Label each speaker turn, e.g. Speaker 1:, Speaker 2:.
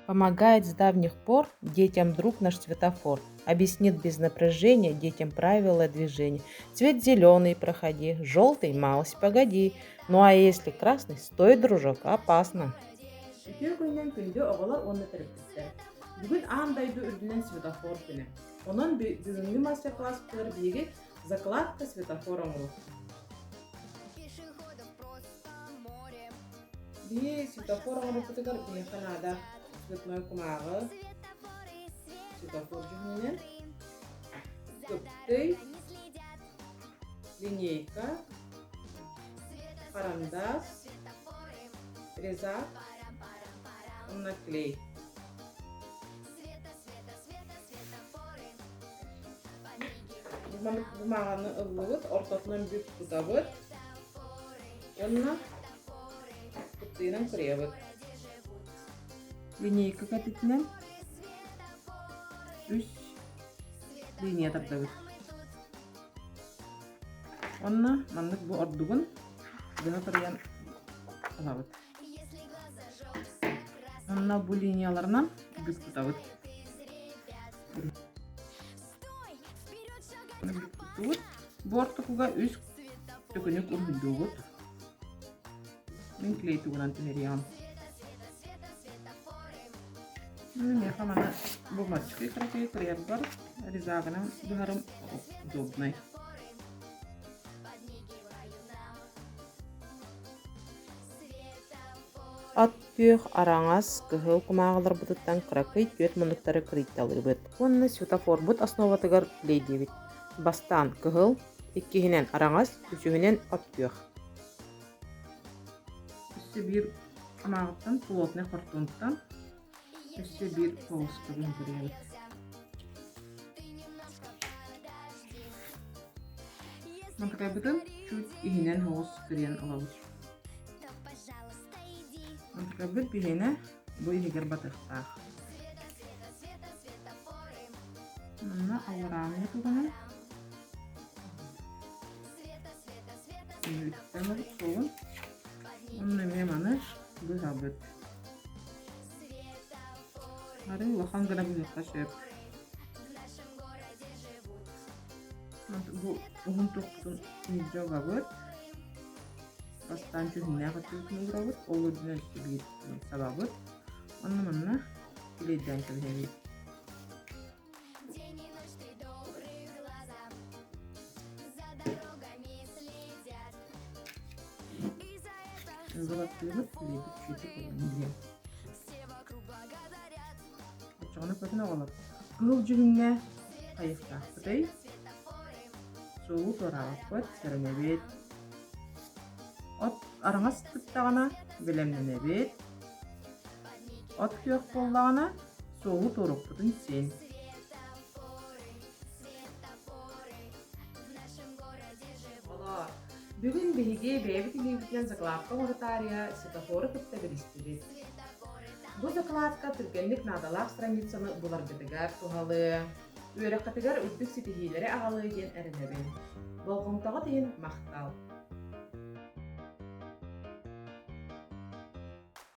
Speaker 1: Помогает с давних пор детям друг наш светофор. Объяснит без напряжения детям правила движения. Цвет зеленый проходи, желтый малость погоди. Ну а если красный, стой, дружок, опасно.
Speaker 2: Үтүө күнүнэн күндү оҕолор уонна төрөппүттэр! Бүгүн аан дойду үрдүнэн светофор күнэ. Онон бүгүҥҥү мастер-класспытыгар биһиги закладка светофор оҥоруохпут. Биһи светофор оҥорбутугар биһиэхэ наада цветной кумааҕы, светофор дьүһүнүнэн, кыптый, линейка, харандаас, резак уонна клей. Бумаганы ыллыбыт, ортотунан бүк тутабыт уонна кыптыйынан кырыйабыт. Линейка кэтитинэн үс линия тардабыт. Уонна маннык бу ордугун гына кырыйан ылабыт. Онно бу линияларынан бүк тутабыт. Бүк Бу ортокуга үс төкүнүк уруһуйдуубут. Мин клей тугунан түһэриэҕим. Миэхэ маны бумажкой кыракый кырыйарбар резагынан быһарым удобнай.
Speaker 1: Ат күөх, араҥас, кыһыл кумааҕыларбытыттан кыракый түөрт муннуктары кырыйталыыбыт уонна светофорбут основатыгар клейдиибит. Бастаан кыһыл, иккиһинэн араҥас, үсүһүнэн от күөх.
Speaker 2: Өссө биир кумааҕыттан плотный хортуонтан өссө биир полоскабын кырыйабыт. Мантыкайбытын чуть иһинэн соҕус кырыйан ылабыт. Мантыкайбыт биһиэнэ бу иһигэр батыахтаах. Манна алларааҥҥы тугунан үттэн суолун Онно эмиэ маны быһабыт. Арыы улахан гына быһыахха сөп. Бу уһун туохпутун илдьэ угабыт. Бастаан дьүһүннээх өттүбүтүн уурабыт, ол үрдүнэн өссө биир сабабыт. Онно манна килиэйдээн кэбиһэбит. Ыллаттыыбыт, илиибит чүүчүк буолан диэн. Оччоҕуна көтүн оҕолор кыһыл дьүһүҥҥэ хайыахтаахпытый? Суолу туораабаппыт, сэрэнэбит. От араҥас тыктаҕына бэлэмнэнэбит. От күөх буоллаҕына суолу туоруохпутун син.
Speaker 1: Оҕолоор, бүгүн биһиги бэйэбит илиибитинэн закладка оҥорутаарыйа светофору кытта билистибит. Бу закладка түргэнник наадалаах страницаны буларгытыгар туһалыа, үөрэххитигэр үрдүк ситиһиилэри аҕалыа диэн эрэнэбин. Болҕомтоҕут иһин махтал!